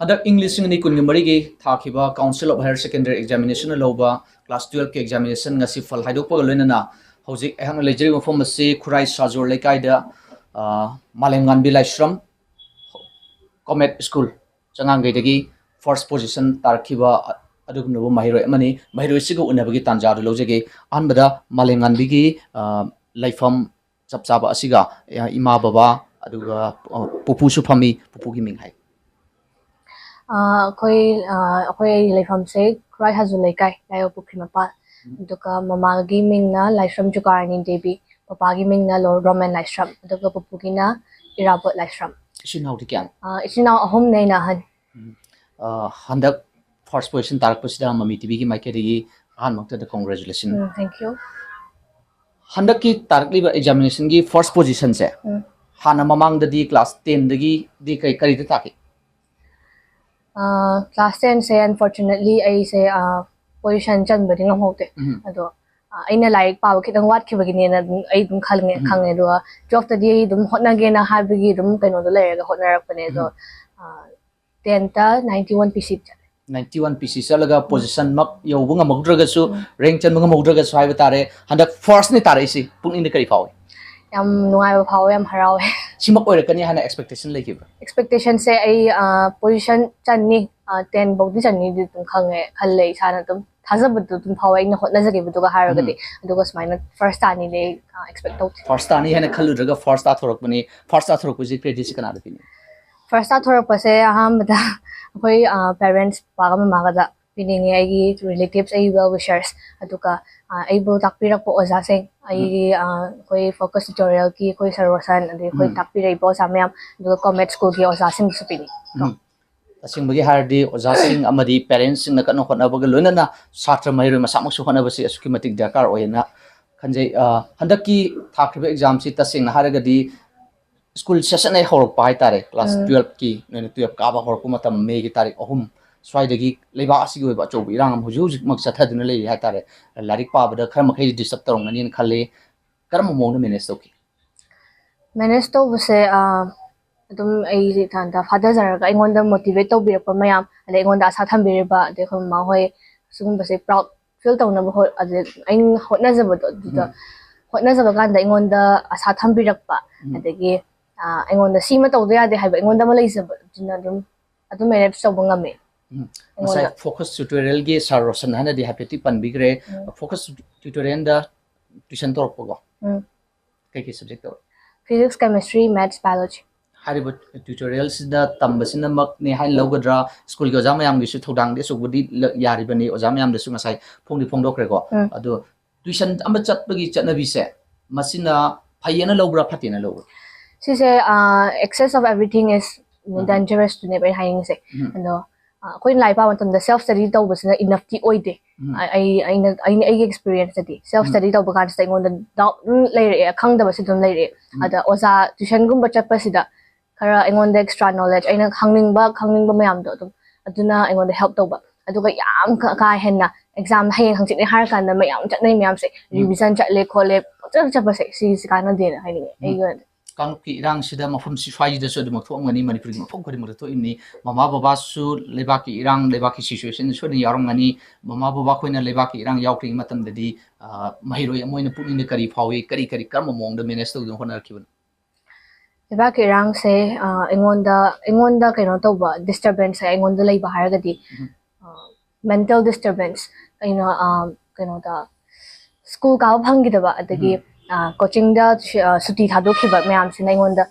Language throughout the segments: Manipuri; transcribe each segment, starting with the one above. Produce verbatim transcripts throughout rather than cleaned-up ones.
ꯍꯟꯗꯛ ꯏꯪ ꯂꯤꯁꯤꯡ ꯑꯅꯤ ꯀꯨꯟꯒ ꯃꯔꯤꯒꯤ ꯊꯥꯈꯤꯕ Council of Higher Secondary Examination ꯂꯧꯕ class twelve ꯀꯤ examination ꯉꯁꯤ ꯐꯜ ꯍꯥꯏꯗꯣꯛꯄꯒ ꯂꯣꯏꯅꯅ ꯍꯧꯖꯤꯛ ꯑꯩꯍꯥꯛꯅ ꯂꯩꯖꯔꯤꯕ ꯃꯐꯝ ꯑꯁꯤ ꯈꯨꯔꯥꯏ ꯁꯥꯖꯣꯔ ꯂꯩꯀꯥꯏꯗ, ꯑ, ꯃꯥꯂꯦꯝꯉꯥꯟꯕꯤ ꯂꯥꯏꯁ꯭ꯔꯝ Comet School ꯆꯉꯥꯡꯒꯩꯗꯒꯤ first position ꯇꯥꯔꯛꯈꯤꯕ ꯑꯗꯨꯒꯨꯝꯂꯕ ꯃꯍꯩꯔꯣꯏ ꯑꯃꯅꯤ꯫ ꯃꯍꯩꯔꯣꯏꯁꯤꯒ ꯎꯅꯕꯒꯤ ꯇꯥꯟꯖꯥ ꯑꯗꯨ ꯂꯧꯖꯒꯦ꯫ ꯑꯍꯥꯟꯕꯗ ꯃꯥꯂꯦꯝꯉꯥꯟꯕꯤꯒꯤ, ꯑ, ꯂꯩꯐꯝ ꯆꯞ ꯆꯥꯕ ꯑꯁꯤꯒ, ꯑ, ꯏꯃꯥ ꯕꯕꯥ ꯑꯗꯨꯒ, ꯑ, ꯄꯨꯄꯨꯁꯨ ꯐꯝꯃꯤ, ꯄꯨꯄꯨꯒꯤ ꯃꯤꯡ ꯍꯥꯏ꯫ ꯑ, ꯑꯩꯈꯣꯏ ꯑ, ꯑꯩꯈꯣꯏ ꯂꯩꯐꯝꯁꯦ ꯈꯨꯔꯥꯏ ꯍꯥꯖꯨ ꯂꯩꯀꯥꯏ, ꯂꯥꯏꯌꯧ ꯄꯨꯈ꯭ꯔꯤ ꯃꯄꯥꯜ꯫ ꯑꯗꯨꯒ ꯃꯃꯥꯒꯤ ꯃꯤꯡꯅ ꯂꯥꯏꯁ꯭ꯔꯝ ꯆꯨꯀꯥꯔꯥꯅꯤ ꯗꯦꯕꯤ, ꯄꯄꯥꯒꯤ ꯃꯤꯡꯅ ꯂꯣꯔ ꯔꯣꯃꯦꯟ ꯂꯥꯏꯁ꯭ꯔꯝ, ꯑꯗꯨꯒ ꯄꯨꯄꯨꯒꯤꯅ ꯏꯔꯥꯕꯣꯠ ꯂꯥꯏꯁ꯭ꯔꯝ꯫ ꯏꯆꯤꯟ ꯏꯅꯥꯎꯗꯤ ꯀꯌꯥꯅꯣ? ꯑ, ꯏꯆꯤꯟ ꯏꯅꯥꯎ ꯑꯍꯨꯝꯅꯦ, ꯑꯩꯅ ꯑꯍꯟ꯫ ꯑ, ꯍꯟꯗꯛ first position ꯇꯥꯔꯛꯄꯁꯤꯗ ꯃꯃꯤ ꯇꯤꯚꯤꯒꯤ ꯃꯥꯏꯀꯩꯗꯒꯤ ꯑꯍꯥꯟꯕꯃꯛꯇꯗ congratulation꯫ Um, thank you꯫ ꯍꯟꯗꯛꯀꯤ ꯇꯥꯔꯛꯂꯤꯕ examination ꯒꯤ first position ꯁꯦ ꯎꯝ꯫ ꯍꯥꯟꯅ ꯃꯃꯥꯡꯗꯗꯤ class ten ꯗꯒꯤꯗꯤ ꯀꯩ, ꯀꯔꯤꯗ ꯇꯥꯈꯤ? ꯑ, class ten ꯁꯦ unfortunately ꯑꯩꯁꯦ, ꯑ, position ꯆꯟꯕꯗꯤ ꯉꯝꯍꯧꯗꯦ꯫ ꯎꯝ꯫ ꯑꯗꯣ, ꯑ, ꯑꯩꯅ ꯂꯥꯏꯔꯤꯛ ꯄꯥꯕ ꯈꯤꯇꯪ ꯋꯥꯠꯈꯤꯕꯒꯤꯅꯦꯅ ꯑꯗꯨꯝ, ꯑꯩ ꯑꯗꯨꯝ ꯈꯜꯂꯦ, ꯎꯝ꯫ ꯈꯪꯉꯦ꯫ ꯑꯗꯨꯒ twelfth ꯇꯗꯤ ꯑꯩ ꯑꯗꯨꯝ ꯍꯣꯠꯅꯒꯦꯅ ꯍꯥꯏꯕꯒꯤ ꯑꯗꯨꯝ ꯀꯩꯅꯣꯗꯣ ꯂꯩꯔꯒ ꯍꯣꯠꯅꯔꯛꯄꯅꯦ꯫ ꯑꯗꯣ, ꯎꯝ꯫ ꯑ, ten ꯇ ninety one P C ꯆꯠꯂꯦ꯫ Ninety one P C ꯆꯠꯂꯒ position ꯃꯛ ꯌꯧꯕ ꯉꯝꯍꯧꯗ꯭ꯔꯒꯁꯨ, ꯎꯝ꯫ rank ꯆꯟꯕ ꯉꯝꯍꯧꯗ꯭ꯔꯒꯁꯨ ꯍꯥꯏꯕ ꯇꯥꯔꯦ, ꯍꯟꯗꯛ first ꯅꯤ ꯇꯥꯔꯛꯏꯁꯤ, ꯄꯨꯛꯅꯤꯡꯗ ꯀꯔꯤ ꯐꯥꯎꯏ? ꯌꯥꯝ ꯅꯨꯡꯉꯥꯏꯕ ꯐꯥꯎꯋꯦ, ꯌꯥꯝ ꯍꯔꯥꯎꯋꯦ꯫ ꯁꯤꯃꯛ ꯑꯣꯏꯔꯛꯀꯅꯤ ꯍꯥꯏꯅ expectation ꯂꯩꯈꯤꯕ꯭ꯔꯥ? Expectation ꯁꯦ ꯑꯩ, ꯑ, position ꯆꯟꯅꯤ, ꯑ, ten ꯐꯥꯎꯗꯤ ꯆꯟꯅꯤꯗꯤ ꯑꯗꯨꯝ ꯈꯪꯉꯦ, ꯈꯜꯂꯦ, ꯏꯁꯥꯅ ꯑꯗꯨꯝ ꯊꯥꯖꯕꯗꯣ ꯑꯗꯨꯝ ꯐꯥꯎꯋꯦ, ꯑꯩꯅ ꯍꯣꯠꯅꯖꯈꯤꯕꯗꯨꯒ ꯍꯥꯏꯔꯒꯗꯤ꯫ ꯑꯗꯨꯒ ꯁꯨꯃꯥꯏꯅ first ꯇꯥꯅꯤꯗꯤ ꯑꯩ, ꯑ, expect ꯇꯧꯗꯦ꯫ First ꯇꯥꯅꯤ ꯍꯥꯏꯅ ꯈꯜꯂꯨꯗ꯭ꯔꯒ first ꯇꯥꯊꯣꯔꯛꯄꯅꯤ꯫ First ꯇꯥꯊꯣꯔꯛꯄꯁꯤ credit ꯁꯤ ꯀꯅꯥꯗ ꯄꯤꯅꯤ? First ꯇꯥꯊꯣꯔꯛꯄꯁꯦ ꯑꯍꯥꯟꯕꯗ ꯑꯩꯈꯣꯏ, ꯑ, parents, ꯄꯥꯒ ꯃꯃꯥꯒꯗ ꯄꯤꯅꯤꯡꯉꯦ, ꯑꯩꯒꯤ relatives, ꯑꯩꯒꯤ well wishers, ꯑꯗꯨꯒ, ꯑ, ꯑꯩꯕꯨ ꯇꯥꯛꯄꯤꯔꯛꯄ ꯑꯣꯖꯥꯁꯤꯡ, ꯑꯩꯒꯤ, ꯑ, ꯑꯩꯈꯣꯏ focus tutorial ꯒꯤ ꯑꯩꯈꯣꯏ ꯁꯔ ꯔꯣꯁꯟ, ꯑꯗꯩ ꯑꯩꯈꯣꯏ ꯎꯝ꯫ ꯇꯥꯛꯄꯤꯔꯛꯏꯕ ꯑꯣꯖꯥ ꯃꯌꯥꯝ, ꯑꯗꯨꯒ Comet School ꯒꯤ ꯑꯣꯖꯥꯁꯤꯡꯗꯁꯨ ꯄꯤꯅꯤꯡꯉꯤ꯫ ꯎꯝ꯫ ꯇꯁꯦꯡꯕꯒꯤ ꯍꯥꯏꯔꯗꯤ ꯑꯣꯖꯥꯁꯤꯡ ꯑꯃꯗꯤ parents ꯁꯤꯡꯅ ꯀꯟꯅ ꯍꯣꯠꯅꯕꯒ ꯂꯣꯏꯅꯅ ꯁꯥꯇ꯭ꯔ ꯃꯍꯩꯔꯣꯏ ꯃꯁꯥꯃꯛꯁꯨ ꯍꯣꯠꯅꯕꯁꯤ ꯑꯁꯨꯛꯀꯤ ꯃꯇꯤꯛ ꯗꯔꯀꯥꯔ ꯑꯣꯏꯌꯦꯅ ꯈꯟꯖꯩ꯫ ꯑ, ꯍꯟꯗꯛꯀꯤ ꯊꯥꯈ꯭ꯔꯤꯕ exam ꯁꯤ ꯇꯁꯦꯡꯅ ꯍꯥꯏꯔꯒꯗꯤ school session ꯍꯦꯛ ꯍꯧꯔꯛꯄ ꯍꯥꯏꯇꯥꯔꯦ, class ꯎꯝ꯫ twelfth ꯀꯤ ꯅꯣꯏꯅ twelve ꯀꯥꯕ ꯍꯧꯔꯛꯄ ꯃꯇꯝ, May ꯒꯤ ꯇꯥꯔꯤꯛ ꯑꯍꯨꯝ ꯁ꯭ꯋꯥꯏꯗꯒꯤ ꯂꯩꯕꯥꯛ ꯑꯁꯤꯒꯤ ꯑꯣꯏꯕ ꯑꯆꯧꯕ ꯏꯔꯥꯡ ꯑꯃ ꯍꯧꯖꯤꯛ ꯍꯧꯖꯤꯛꯃꯛ ꯆꯠꯊꯗꯨꯅ ꯂꯩꯔꯤ ꯍꯥꯏꯇꯥꯔꯦ꯫ ꯂꯥꯏꯔꯤꯛ ꯄꯥꯕꯗ ꯈꯔ ꯃꯈꯩ disturb ꯇꯧꯔꯝꯒꯅꯤꯅ ꯈꯜꯂꯤ꯫ ꯀꯔꯝꯕ ꯃꯑꯣꯡꯗ manage ꯇꯧꯈꯤ? Manage ꯇꯧꯕꯁꯦ, ꯑ, ꯑꯗꯨꯝ ꯑꯩꯁꯦ ꯏꯊꯟꯇ ꯐꯥꯊꯖꯔꯒ ꯑꯩꯉꯣꯟꯗ ꯃꯣꯇꯤꯚꯦꯠ ꯇꯧꯕꯤꯔꯛꯄ ꯃꯌꯥꯝ, ꯑꯗꯩ ꯑꯩꯉꯣꯟꯗ ꯑꯁꯥ ꯊꯝꯕꯤꯔꯤꯕ, ꯑꯗꯩ ꯑꯩꯈꯣꯏ ꯃꯃꯥ ꯍꯣꯏ, ꯁꯤꯒꯨꯝꯕꯁꯦ ꯄ꯭ꯔꯥꯎꯗ ꯐꯤꯜ ꯇꯧꯅꯕ ꯍꯣ- ꯑꯗꯩ ꯑꯩꯅ ꯍꯣꯠꯅꯖꯕꯗꯣ, ꯑꯗꯨꯗ ꯍꯣꯠꯅꯖꯕ ꯀꯥꯟꯗ ꯑꯩꯉꯣꯟꯗ ꯑꯁꯥ ꯊꯝꯕꯤꯔꯛꯄ, ꯑꯗꯒꯤ ꯑꯩꯉꯣꯟꯗ ꯁꯤꯃ ꯇꯧꯗ ꯌꯥꯗꯦ ꯍꯥꯏꯕ ꯑꯩꯉꯣꯟꯗ ꯑꯃ ꯂꯩꯖꯕ, ꯑꯗꯨꯅ ꯑꯗꯨꯝ ꯑꯗꯨꯝ ꯃꯦꯅꯦꯖ ꯇꯧꯕ ꯉꯝꯃꯦ꯫ ꯉꯁꯥꯏ ꯐꯣꯀꯁ ꯇ꯭ꯌꯨꯇꯣꯔꯤꯌꯦꯜꯒꯤ ꯁꯥꯔ ꯔꯣꯁꯟ ꯍꯥꯏꯅꯗꯤ ꯍꯥꯏꯐꯦꯠꯇꯤ ꯄꯟꯕꯤꯈ꯭ꯔꯦ꯫ Focus ꯇ꯭ꯌꯨꯇꯣꯔꯤꯌꯦꯜꯗ tuition ꯇꯧꯔꯛꯄꯀꯣ? ꯎꯝ꯫ ꯀꯩꯀꯩ ꯁꯕꯖꯦꯛ ꯇꯧꯔꯛ? Physics, Chemistry, Maths, Biology. ꯍꯥꯏꯔꯤꯕ ꯇ꯭ꯌꯨꯇꯣꯔꯤꯌꯦꯜꯁꯤꯗ ꯇꯝꯕꯁꯤꯅꯃꯛꯅꯦ ꯍꯥꯏꯅ ꯂꯧꯒꯗ꯭ꯔꯥ? ꯁ꯭ꯀꯨꯜꯒꯤ ꯑꯣꯖꯥ ꯃꯌꯥꯝꯒꯤꯁꯨ ꯊꯧꯗꯥꯡꯗꯤ ꯑꯆꯧꯕꯗꯤ ꯂ- ꯌꯥꯔꯤꯕꯅꯤ, ꯑꯣꯖꯥ ꯃꯌꯥꯝꯗꯁꯨ ꯉꯁꯥꯏ ꯐꯣꯡꯗꯤ ꯐꯣꯡꯗꯣꯛꯈ꯭ꯔꯦꯀꯣ꯫ ꯎꯝ꯫ ꯑꯗꯣ ꯇ꯭ꯋꯤꯁꯟ ꯑꯃ ꯆꯠꯄꯒꯤ ꯆꯠꯅꯕꯤꯁꯦ ꯃꯁꯤꯅ ꯐꯩꯌꯦꯅ ꯂꯧꯕ꯭ꯔꯥ, ꯐꯠꯇꯦꯅ ꯂꯧꯕ꯭ꯔꯥ? ꯁꯤꯁꯦ, excess of everything is dangerous ꯇꯨꯅꯦꯕ ꯑꯩ ꯍꯥꯏꯅꯤꯡꯉꯤꯁꯦ꯫ ꯎꯝ꯫ ꯑꯗꯣ ꯑ, ꯑꯩꯈꯣꯏꯅ ꯂꯥꯏꯔꯤꯛ ꯄꯥꯕ ꯃꯇꯝꯗ ꯁꯦꯜꯐ ꯁ꯭ꯇꯗꯤ ꯇꯧꯕꯁꯤꯅ ꯏꯅꯐꯇꯤ ꯑꯣꯏꯗꯦ꯫ ꯎꯝ꯫ ꯑ- ꯑꯩ ꯑꯩꯅ ꯑꯩꯅ ꯑꯩꯒꯤ ꯑꯦꯛꯁꯄꯤꯔꯤꯌꯦꯟꯁꯇꯗꯤ ꯁꯦꯜꯐ ꯎꯝ꯫ ꯁ꯭ꯇꯗꯤ ꯇꯧꯕ ꯀꯥꯟꯁꯤꯗ ꯑꯩꯉꯣꯟꯗ ꯗꯥꯎꯠ ꯑꯗꯨꯝ ꯂꯩꯔꯛꯑꯦ, ꯈꯪꯗꯕꯁꯨ ꯑꯗꯨꯝ ꯂꯩꯔꯛꯑꯦ꯫ ꯎꯝ꯫ ꯑꯗ ꯑꯣꯖꯥ ꯇ꯭ꯋꯤꯁꯟꯒꯨꯝꯕ ꯆꯠꯄꯁꯤꯗ ꯈꯔ ꯑꯩꯉꯣꯟꯗ ꯑꯦꯛꯁꯇ꯭ꯔꯥ ꯅꯣꯂꯦꯖ, ꯑꯩꯅ ꯈꯪꯅꯤꯡꯕ ꯈꯪꯅꯤꯡꯕ ꯃꯌꯥꯝꯗꯣ ꯑꯗꯨꯝ ꯑꯗꯨꯅ ꯑꯩꯉꯣꯟꯗ ꯍꯦꯜꯞ ꯇꯧꯕ꯫ ꯑꯗꯨꯒ ꯌꯥꯝ ꯀ- ꯀꯥ ꯍꯦꯟꯅ ꯑꯦꯛꯖꯥꯝ ꯍꯌꯦꯡ ꯍꯪꯆꯤꯠꯅꯦ ꯍꯥꯏꯔ ꯀꯥꯟꯗ ꯃꯌꯥꯝ ꯆꯠꯅꯩ ꯃꯌꯥꯝꯁꯦ, ꯎꯝ꯫ ꯔꯤꯚꯤꯖꯟ ꯆꯠꯂꯦ ꯈꯣꯠꯂꯦ ꯄꯪꯆꯠ ꯆꯠꯄꯁꯦ, ꯁꯤꯁꯦ ꯀꯥꯟꯅꯗꯦꯅ ꯍꯥꯏꯅꯤꯡꯉꯦ ꯎꯝ꯫ ꯑꯩꯒꯤ ꯑꯣꯏꯅꯗꯤ꯫ ꯀꯥꯡꯂꯨꯞꯀꯤ ꯏꯔꯥꯡꯁꯤꯗ ꯃꯐꯝ ꯁ꯭ꯋꯥꯏꯁꯤꯗꯁꯨ ꯑꯗꯨꯃꯛ ꯊꯣꯛꯑꯝꯒꯅꯤ, ꯃꯅꯤꯄꯨꯔꯒꯤ ꯃꯐꯝ ꯈꯨꯗꯤꯡꯃꯛꯇ ꯊꯣꯛꯏꯕꯅꯤ꯫ ꯃꯃꯥ ꯕꯕꯥꯁꯨ ꯂꯩꯕꯥꯛꯀꯤ ꯏꯔꯥꯡ, ꯂꯩꯕꯥꯛꯀꯤ ꯁꯤꯆꯨꯋꯦꯁꯟ ꯁꯣꯏꯗꯅ ꯌꯥꯎꯔꯝꯒꯅꯤ꯫ ꯃꯃꯥ ꯕꯕꯥ ꯑꯩꯈꯣꯏꯅ ꯂꯩꯕꯥꯛꯀꯤ ꯏꯔꯥꯡ ꯌꯥꯎꯗ꯭ꯔꯤꯉꯩ ꯃꯇꯝꯗꯗꯤ ꯑ, ꯃꯍꯩꯔꯣꯏ ꯑꯃ ꯑꯣꯏꯅ ꯄꯨꯛꯅꯤꯡꯗ ꯀꯔꯤ ꯐꯥꯎꯏ, ꯀꯔꯤ ꯀꯔꯤ ꯀꯔꯝꯕ ꯃꯑꯣꯡꯗ ꯃꯦꯅꯦꯖ ꯇꯧꯗꯨꯅ ꯍꯣꯠꯅꯔꯛꯈꯤꯕꯅꯣ? ꯂꯩꯕꯥꯛꯀꯤ ꯏꯔꯥꯡꯁꯦ, ꯑ, ꯑꯩꯉꯣꯟꯗ ꯑꯩꯉꯣꯟꯗ ꯀꯩꯅꯣ ꯇꯧꯕ ꯗꯤꯁꯇꯔꯕꯦꯟꯁꯁꯦ ꯑꯩꯉꯣꯟꯗ ꯂꯩꯕ ꯍꯥꯏꯔꯒꯗꯤ, ꯎꯝ꯫ ꯃꯦꯟꯇꯦꯜ ꯗꯤꯁꯇꯔꯕꯦꯟꯁ, ꯑꯩꯅ, ꯑ, ꯀꯩꯅꯣꯗ ꯁ꯭ꯀꯨꯜ ꯀꯥꯕ ꯐꯪꯈꯤꯗꯕ, ꯑꯗꯒꯤ ꯎꯝ꯫ ꯑ, ꯀꯣꯆꯤꯡꯗ ꯁꯨ- ꯑ, ꯁꯨꯇꯤ ꯊꯥꯗꯣꯛꯈꯤꯕ ꯃꯌꯥꯝꯁꯤꯅ ꯑꯩꯉꯣꯟꯗ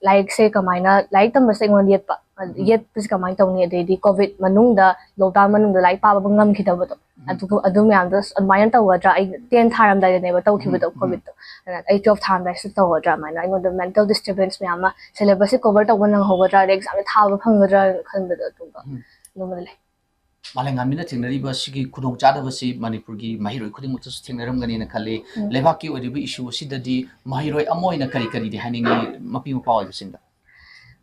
ꯂꯥꯏꯔꯤꯛꯁꯦ ꯀꯃꯥꯏꯅ, ꯂꯥꯏꯔꯤꯛ ꯇꯝꯕꯁꯦ ꯑꯩꯉꯣꯟꯗ ꯌꯦꯠꯄ, ꯎꯝ꯫ ꯌꯦꯠꯄꯁꯦ ꯀꯃꯥꯏꯅ ꯇꯧꯅꯤ? ꯑꯗꯩꯗꯤ ꯀꯣꯚꯤꯗ ꯃꯅꯨꯡꯗ, ꯂꯣꯛꯗꯥꯎꯟ ꯃꯅꯨꯡꯗ ꯂꯥꯏꯔꯤꯛ ꯄꯥꯕ ꯉꯝꯈꯤꯗꯕꯗꯣ, ꯎꯝ꯫ ꯑꯗꯨ ꯑꯗꯨ ꯃꯌꯥꯝꯗꯣ ꯑꯗꯨꯃꯥꯏꯅ ꯇꯧꯒꯗ꯭ꯔꯥ? ꯑꯩ ꯇꯦꯟ ꯊꯥꯔꯝꯗꯥꯏꯗꯅꯦꯕ ꯇꯧꯈꯤꯕꯗꯣ, ꯎꯝ, ꯎꯝ꯫ ꯀꯣꯚꯤꯗꯇꯣ꯫ ꯑꯗꯨꯅ ꯑꯩ ꯇꯨꯋꯦꯜꯐ ꯊꯥꯔꯝꯗꯥꯏꯁꯤꯗ ꯇꯧꯒꯗ꯭ꯔꯥ? ꯑꯗꯨꯃꯥꯏꯅ ꯑꯩꯉꯣꯟꯗ ꯃꯦꯟꯇꯦꯜ ꯗꯤꯁꯇꯔꯕꯦꯟꯁ ꯃꯌꯥꯝ ꯑꯃ, ꯁꯤꯂꯦꯕꯁꯁꯦ ꯀꯣꯚꯔ ꯇꯧꯕ ꯅꯪꯍꯧꯒꯗ꯭ꯔꯥ, ꯑꯗꯩ ꯑꯦꯛꯖꯥꯝꯁꯦ ꯊꯥꯕ ꯐꯪꯒꯗ꯭ꯔꯥ ꯈꯟꯕꯗꯣ, ꯑꯗꯨꯝꯕ ꯎꯝ꯫ ꯑꯗꯨꯝꯕ ꯂꯩ꯫ ꯃꯥꯂꯦꯝꯉꯥꯟꯕꯤꯅ ꯊꯦꯡꯅꯔꯤꯕ ꯁꯤꯒꯤ ꯈꯨꯗꯣꯡꯆꯥꯗꯕꯁꯤ ꯃꯅꯤꯄꯨꯔꯒꯤ ꯃꯍꯩꯔꯣꯏ ꯈꯨꯗꯤꯡꯃꯛꯇꯁꯨ ꯊꯦꯡꯅꯔꯝꯒꯅꯤꯅ ꯈꯜꯂꯤ꯫ ꯎꯝ꯫ ꯂꯩꯕꯥꯛꯀꯤ ꯑꯣꯏꯔꯤꯕ ꯏꯁꯨ ꯑꯁꯤꯗꯗꯤ ꯃꯍꯩꯔꯣꯏ ꯑꯃ ꯑꯣꯏꯅ ꯀꯔꯤ ꯀꯔꯤꯗꯤ ꯍꯥꯏꯅꯤꯡꯉꯤ ꯃꯄꯤ ꯃꯄꯥ ꯑꯣꯏꯕꯁꯤꯡꯗ?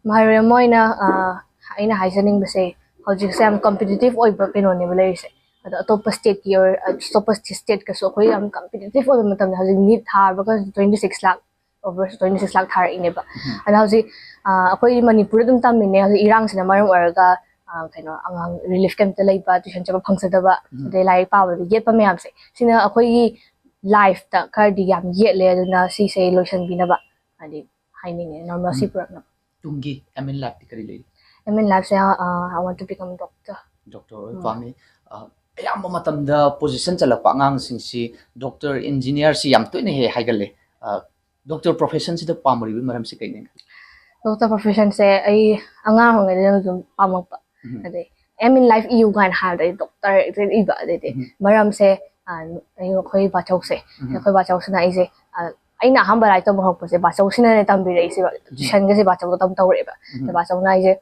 ꯃꯍꯩꯔꯣꯏ ꯑꯃ ꯑꯣꯏꯅ, ꯑ, ꯑꯩꯅ ꯍꯥꯏꯖꯅꯤꯡꯕꯁꯦ, ꯍꯧꯖꯤꯛꯁꯦ ꯌꯥꯝ ꯀꯝꯄꯤꯇꯤꯇꯤꯚ ꯑꯣꯏꯕ ꯀꯩꯅꯣꯅꯦꯕ ꯂꯩꯔꯤꯁꯦ꯫ ꯑꯗꯣ ꯑꯇꯣꯞꯄ ꯁ꯭ꯇꯦꯠꯀꯤ ꯑꯣꯏꯔ-, ꯑꯇꯣꯞꯄ ꯁ꯭ꯇꯦꯠꯀꯁꯨ ꯑꯩꯈꯣꯏ ꯌꯥꯝ ꯀꯝꯄꯤꯇꯤꯇꯤꯚ ꯑꯣꯏꯕ ꯃꯇꯝꯗ, ꯍꯧꯖꯤꯛ ꯅꯤꯠ ꯊꯥꯕꯒ ꯇ꯭ꯋꯦꯟꯇꯤ ꯁꯤꯛꯁ ꯂꯥꯛ, ꯑꯣꯚꯔ ꯇ꯭ꯋꯦꯟꯇꯤ ꯁꯤꯛꯁ ꯂꯥꯛ ꯊꯥꯔꯛꯏꯅꯦꯕ꯫ ꯎꯝ꯫ ꯑꯗꯣ ꯍꯧꯖꯤꯛ ꯑꯩꯈꯣꯏ ꯃꯅꯤꯄꯨꯔꯗ ꯑꯗꯨꯝ ꯇꯝꯃꯤꯅꯦ꯫ ꯍꯧꯖꯤꯛ ꯏꯔꯥꯡꯁꯤꯅ ꯃꯔꯝ ꯑꯣꯏꯔꯒ ꯀꯩꯅꯣ, ꯑꯉꯥꯡ relief camp ꯇ ꯂꯩꯕ, tuition ꯆꯠꯄ ꯐꯪꯖꯗꯕ, ꯑꯗꯩ ꯂꯥꯏꯔꯤꯛ ꯄꯥꯕꯗ ꯌꯦꯠꯄ ꯃꯌꯥꯝꯁꯦ, ꯁꯤꯅ ꯑꯩꯈꯣꯏꯒꯤ life ꯇ ꯈꯔꯗꯤ ꯌꯥꯝ ꯌꯦꯠꯂꯦ꯫ ꯑꯗꯨꯅ ꯁꯤꯁꯦ ꯂꯣꯏꯁꯤꯟꯕꯤꯅꯕ ꯍꯥꯏꯗꯤ ꯍꯥꯏꯅꯤꯡꯉꯦ, normalcy ꯄꯨꯔꯛꯅꯕ꯫ ꯇꯨꯡꯒꯤ aim in life ꯇꯤ ꯀꯔꯤ ꯂꯩ? Aim in life say, I want to become doctor꯫ Doctor ꯑꯣꯏꯕ ꯄꯥꯝꯃꯤ꯫ ꯑꯌꯥꯝꯕ ꯃꯇꯝꯗ position ꯆꯠꯂꯛꯄ ꯑꯉꯥꯡꯁꯤꯡꯁꯤ doctor, engineer ꯁꯤ ꯌꯥꯝ ꯇꯣꯏꯅ ꯍꯦꯛ ꯍꯥꯏꯒꯜꯂꯦ꯫ Doctor profession ꯁꯤꯗ ꯄꯥꯝꯃꯔꯤꯕꯒꯤ ꯃꯔꯝꯁꯤ ꯀꯩꯅꯦ? Doctor profession ꯁꯦ ꯑꯩ ꯑꯉꯥꯡ ꯑꯣꯏꯔꯤꯉꯩꯗ ꯑꯗꯨꯝ ꯄꯥꯝꯃꯛꯄ꯫ ꯑꯗꯩ aim in life ꯏꯌꯨ ꯀꯥꯏꯅ ꯍꯥꯏꯕꯗ ꯑꯩ doctor ꯍꯦꯛꯇ ꯏꯕ꯫ ꯑꯗꯩꯗꯤ ꯃꯔꯝꯁꯦ, ꯑꯩ, ꯑꯩꯈꯣꯏ ꯕꯥꯆꯧꯁꯦ, ꯑꯩꯈꯣꯏ ꯕꯥꯆꯧꯁꯤꯅ ꯑꯩꯁꯦ, ꯑꯩꯅ ꯑꯍꯥꯟꯕ ꯂꯥꯏꯔꯤꯛ ꯇꯝꯕ ꯍꯧꯔꯛꯄꯁꯦ ꯕꯥꯆꯧꯁꯤꯅꯅꯦ ꯇꯝꯕꯤꯔꯛꯏꯁꯦꯕ꯫ Tuition ꯒꯁꯦ ꯕꯥꯆꯧꯗ ꯇꯝ ꯇꯧꯔꯛꯑꯦꯕ꯫ ꯑꯗ ꯕꯥꯆꯧꯅ ꯑꯩꯁꯦ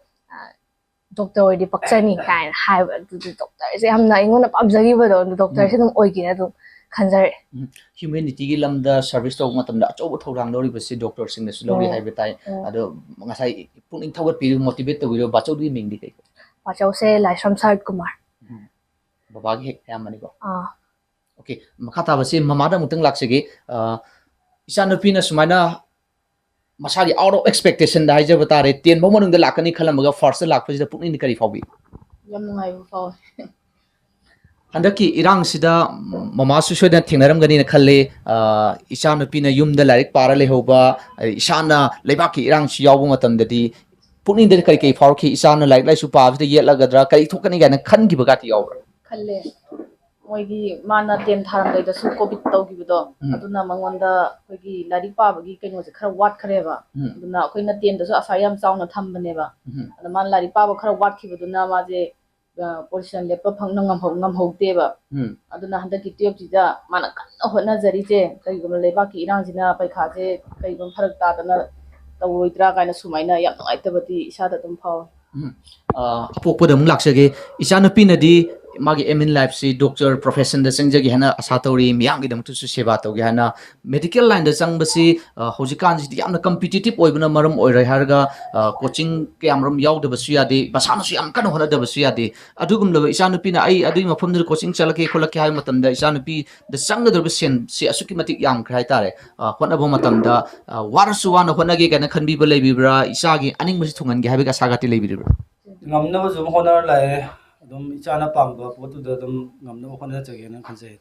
doctor ꯑꯣꯏꯔꯗꯤ ꯄꯛꯆꯅꯤ ꯀꯥꯏꯅ ꯍꯥꯏꯕ꯫ ꯑꯗꯨꯗꯤ doctor ꯁꯦ ꯌꯥꯝꯅ ꯑꯩꯉꯣꯟꯗ ꯄꯥꯝꯖꯈꯤꯕꯗꯣ, ꯑꯗꯨ doctor ꯁꯦ ꯑꯗꯨꯝ ꯑꯣꯏꯒꯦꯅ ꯑꯗꯨꯝ ꯈꯟꯖꯔꯛꯑꯦ꯫ Humanity ꯒꯤ ꯂꯝꯗ service ꯇꯧꯕ ꯃꯇꯝꯗ ꯑꯆꯧꯕ ꯊꯧꯗꯥꯡ ꯂꯧꯔꯤꯕꯁꯤ doctor ꯁꯤꯡꯅꯁꯨ ꯂꯧꯔꯤ ꯍꯥꯏꯕ ꯇꯥꯏ꯫ ꯑꯗꯣ ꯉꯁꯥꯏ ꯄꯨꯛꯅꯤꯡ ꯊꯧꯒꯠꯄꯤꯔꯤꯕ, motivate ꯇꯧꯕꯤꯔꯤꯕ ꯕꯥꯆꯧꯗꯨꯒꯤ ꯃꯤꯡꯗꯤ ꯀꯩ ꯀꯧꯏ? ꯕꯥꯆꯧꯁꯦ ꯂꯥꯏꯁ꯭ꯔꯝ ꯁꯔꯠ ꯀꯨꯃꯥꯔ꯫ ꯕꯕꯥꯒꯤ ꯍꯦꯛ ꯑꯌꯥꯝꯕꯅꯤꯀꯣ꯫ ꯑꯥ꯫ Okay, ꯃꯈꯥ ꯇꯥꯕꯁꯤ ꯃꯃꯥꯗ ꯑꯃꯨꯛꯇꯪ ꯂꯥꯛꯆꯒꯦ꯫ ꯏꯆꯥꯅꯨꯄꯤꯅ ꯁꯨꯃꯥꯏꯅ ꯃꯁꯥꯒꯤ out of expectation ꯗ ꯍꯥꯏꯖꯕ ꯇꯥꯔꯦ, ten ꯐꯥꯎ ꯃꯅꯨꯡꯗ ꯂꯥꯛꯀꯅꯤ ꯈꯜꯂꯝꯃꯒ first ꯇ ꯂꯥꯛꯄꯁꯤꯗ ꯄꯨꯛꯅꯤꯡꯗ ꯀꯔꯤ ꯐꯥꯎꯕꯤ? ꯌꯥꯝ ꯅꯨꯡꯉꯥꯏꯕ ꯐꯥꯎꯋꯦ꯫ ꯍꯟꯗꯛꯀꯤ ꯏꯔꯥꯡꯁꯤꯗ ꯃꯃꯥꯁꯨ ꯁꯣꯏꯗꯅ ꯊꯦꯡꯅꯔꯝꯒꯅꯤꯅ ꯈꯜꯂꯤ꯫ ꯏꯆꯥꯅꯨꯄꯤꯅ ꯌꯨꯝꯗ ꯂꯥꯏꯔꯤꯛ ꯄꯥꯔ ꯂꯩꯍꯧꯕ, ꯏꯁꯥꯅ ꯂꯩꯕꯥꯛꯀꯤ ꯏꯔꯥꯡꯁꯤ ꯌꯥꯎꯕ ꯃꯇꯝꯗꯗꯤ ꯄꯨꯛꯅꯤꯡꯗ ꯀꯔꯤ ꯀꯔꯤ ꯐꯥꯎꯔꯛꯈꯤ? ꯏꯆꯥꯅ ꯂꯥꯏꯔꯤꯛ ꯂꯥꯏꯁꯨ ꯄꯥꯕꯁꯤꯗ ꯌꯦꯠꯂꯒꯗ꯭ꯔꯥ, ꯀꯔꯤ ꯊꯣꯛꯀꯅꯤ ꯀꯥꯏꯅ ꯈꯟꯈꯤꯕꯒꯗꯤ ꯌꯥꯎꯕ꯭ꯔꯥ? ꯈꯜꯂꯦ꯫ ꯃꯣꯏꯒꯤ ꯃꯥꯅ ten ꯊꯥꯔꯝꯗꯥꯏꯗꯁꯨ COVID ꯇꯧꯈꯤꯕꯗꯣ, ꯑꯗꯨꯅ ꯃꯉꯣꯟꯗ ꯑꯩꯈꯣꯏꯒꯤ ꯂꯥꯏꯔꯤꯛ ꯄꯥꯕꯒꯤ ꯀꯩꯅꯣꯁꯦ ꯈꯔ ꯋꯥꯠꯈ꯭ꯔꯦꯕ꯫ ꯑꯗꯨꯅ ꯑꯩꯈꯣꯏꯅ ten ꯗꯁꯨ ꯑꯁꯥ ꯌꯥꯝ ꯆꯥꯎꯅ ꯊꯝꯕꯅꯦꯕ꯫ ꯑꯗ ꯃꯥꯅ ꯂꯥꯏꯔꯤꯛ ꯄꯥꯕ ꯈꯔ ꯋꯥꯠꯈꯤꯕꯗꯨꯅ ꯃꯥꯁꯦ position ꯂꯦꯞꯄ ꯐꯪꯅ ꯉꯝꯍꯧ- ꯉꯝꯍꯧꯗꯦꯕ꯫ ꯑꯗꯨꯅ ꯍꯟꯗꯛꯀꯤ twelve ꯁꯤꯗ ꯃꯥꯅ ꯀꯟꯅ ꯍꯣꯠꯅꯖꯔꯤꯁꯦ, ꯀꯔꯤꯒꯨꯝꯕ ꯂꯩꯕꯥꯛꯀꯤ ꯏꯔꯥꯡꯁꯤꯅ ꯄꯩꯈꯥꯁꯦ ꯀꯔꯤꯒꯨꯝꯕ ꯐꯔꯛ ꯇꯥꯗꯅ ꯇꯧꯔꯣꯏꯗ꯭ꯔꯥ ꯀꯥꯏꯅ ꯁꯨꯃꯥꯏꯅ ꯌꯥꯝ ꯅꯨꯡꯉꯥꯏꯇꯕꯗꯤ ꯏꯁꯥꯗ ꯑꯗꯨꯝ ꯐꯥꯎꯋꯦ꯫ ꯑꯄꯣꯛꯄꯗ ꯑꯃꯨꯛ ꯂꯥꯛꯆꯒꯦ꯫ ꯏꯆꯥꯅꯨꯄꯤꯅꯗꯤ ꯃꯥꯒꯤ aim in lifeꯁꯤ doctor professionꯗ ꯆꯪꯖꯒꯦ ꯍꯥꯏꯅ ꯑꯁꯥ ꯇꯧꯔꯤ, ꯃꯤꯌꯥꯝꯒꯤꯗꯃꯛꯇꯁꯨ ꯁꯦꯕꯥ ꯇꯧꯒꯦ ꯍꯥꯏꯅ꯫ Medical lineꯗ ꯆꯪꯕꯁꯤ, ꯑ, ꯍꯧꯖꯤꯛꯀꯥꯟꯁꯤꯗꯤ ꯌꯥꯝꯅ competitive ꯑꯣꯏꯕꯅ ꯃꯔꯝ ꯑꯣꯏꯔꯦ ꯍꯥꯏꯔꯒ, ꯑ, coaching ꯀꯌꯥꯃꯔꯨꯝ ꯌꯥꯎꯗꯕꯁꯨ ꯌꯥꯗꯦ, ꯃꯁꯥꯅꯁꯨ ꯌꯥꯝ ꯀꯟꯅ ꯍꯣꯠꯅꯗꯕꯁꯨ ꯌꯥꯗꯦ꯫ ꯑꯗꯨꯒꯨꯝꯂꯕ ꯏꯆꯥꯅꯨꯄꯤꯅ "ꯑꯩ ꯑꯗꯨꯒꯤ ꯃꯐꯝꯗꯨꯗ coaching ꯆꯠꯂꯛꯀꯦ, ꯈꯣꯠꯂꯛꯀꯦ" ꯍꯥꯏꯕ ꯃꯇꯝꯗ, ꯏꯆꯥꯅꯨꯄꯤꯗ ꯆꯪꯒꯗꯧꯔꯤꯕ ꯁꯦꯟꯁꯤ ꯑꯁꯨꯛꯀꯤ ꯃꯇꯤꯛ ꯌꯥꯝꯈ꯭ꯔꯦ ꯍꯥꯏꯇꯥꯔꯦ꯫ ꯑ, ꯍꯣꯠꯅꯕ ꯃꯇꯝꯗ, ꯑ, ꯋꯥꯔꯁꯨ ꯋꯥꯅ ꯍꯣꯠꯅꯒꯦ ꯀꯥꯏꯅ ꯈꯟꯕꯤꯕ ꯂꯩꯕꯤꯕ꯭ꯔꯥ? ꯏꯆꯥꯒꯤ ꯑꯅꯤꯡꯕꯁꯤ ꯊꯨꯡꯍꯟꯒꯦ ꯍꯥꯏꯕꯒꯤ ꯑꯁꯥꯒꯇꯤ ꯂꯩꯕꯤꯔꯤꯕ꯭ꯔꯥ? ꯉꯝꯅꯕꯁꯨ ꯑꯗꯨꯝ ꯍꯣꯠꯅꯔ ꯂꯥꯛꯑꯦ꯫ ꯑꯗꯨꯝ ꯏꯆꯥꯅ ꯄꯥꯝꯕ ꯄꯣꯠꯇꯨꯗ ꯑꯗꯨꯝ ꯉꯝꯅꯕ ꯍꯣꯠꯅꯖꯒꯦꯅ ꯈꯟꯖꯩ꯫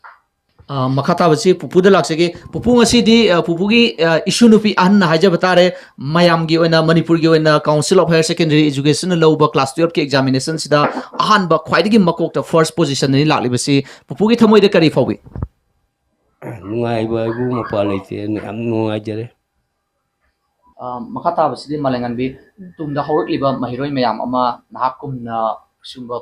ꯑ, ꯃꯈꯥ ꯇꯥꯕꯁꯤ ꯄꯨꯄꯨꯗ ꯂꯥꯛꯆꯒꯦ꯫ ꯄꯨꯄꯨ, ꯉꯁꯤꯗꯤ, ꯑ, ꯄꯨꯄꯨꯒꯤ, ꯑ, ꯏꯁꯨ ꯅꯨꯄꯤ ꯑꯍꯟ ꯍꯥꯏꯖꯕ ꯇꯥꯔꯦ, ꯃꯌꯥꯝꯒꯤ ꯑꯣꯏꯅ, ꯃꯅꯤꯄꯨꯔꯒꯤ ꯑꯣꯏꯅ Council of Higher Secondary Educationꯅ ꯂꯧꯕ class twelveꯀꯤ examinationꯁꯤꯗ ꯑꯍꯥꯟꯕ, ꯈ꯭ꯋꯥꯏꯗꯒꯤ ꯃꯀꯣꯛꯇ first positionꯗꯅꯤ ꯂꯥꯛꯂꯤꯕꯁꯤ꯫ ꯄꯨꯄꯨꯒꯤ ꯊꯃꯣꯏꯗ ꯀꯔꯤ ꯐꯥꯎꯏ? ꯅꯨꯡꯉꯥꯏꯕ ꯍꯥꯏꯕꯨ ꯃꯄꯥ ꯂꯩꯇꯦ꯫ ꯌꯥꯝ ꯅꯨꯡꯉꯥꯏꯖꯔꯦ꯫ ꯑ, ꯃꯈꯥ ꯇꯥꯕꯁꯤꯗꯤ ꯃꯥꯂꯦꯝꯉꯥꯟꯕꯤ, ꯇꯨꯡꯗ ꯍꯧꯔꯛꯂꯤꯕ ꯃꯍꯩꯔꯣꯏ ꯃꯌꯥꯝ ꯑꯃ ꯅꯍꯥꯛꯀꯨꯝꯅ ꯁꯤꯒꯨꯝꯕ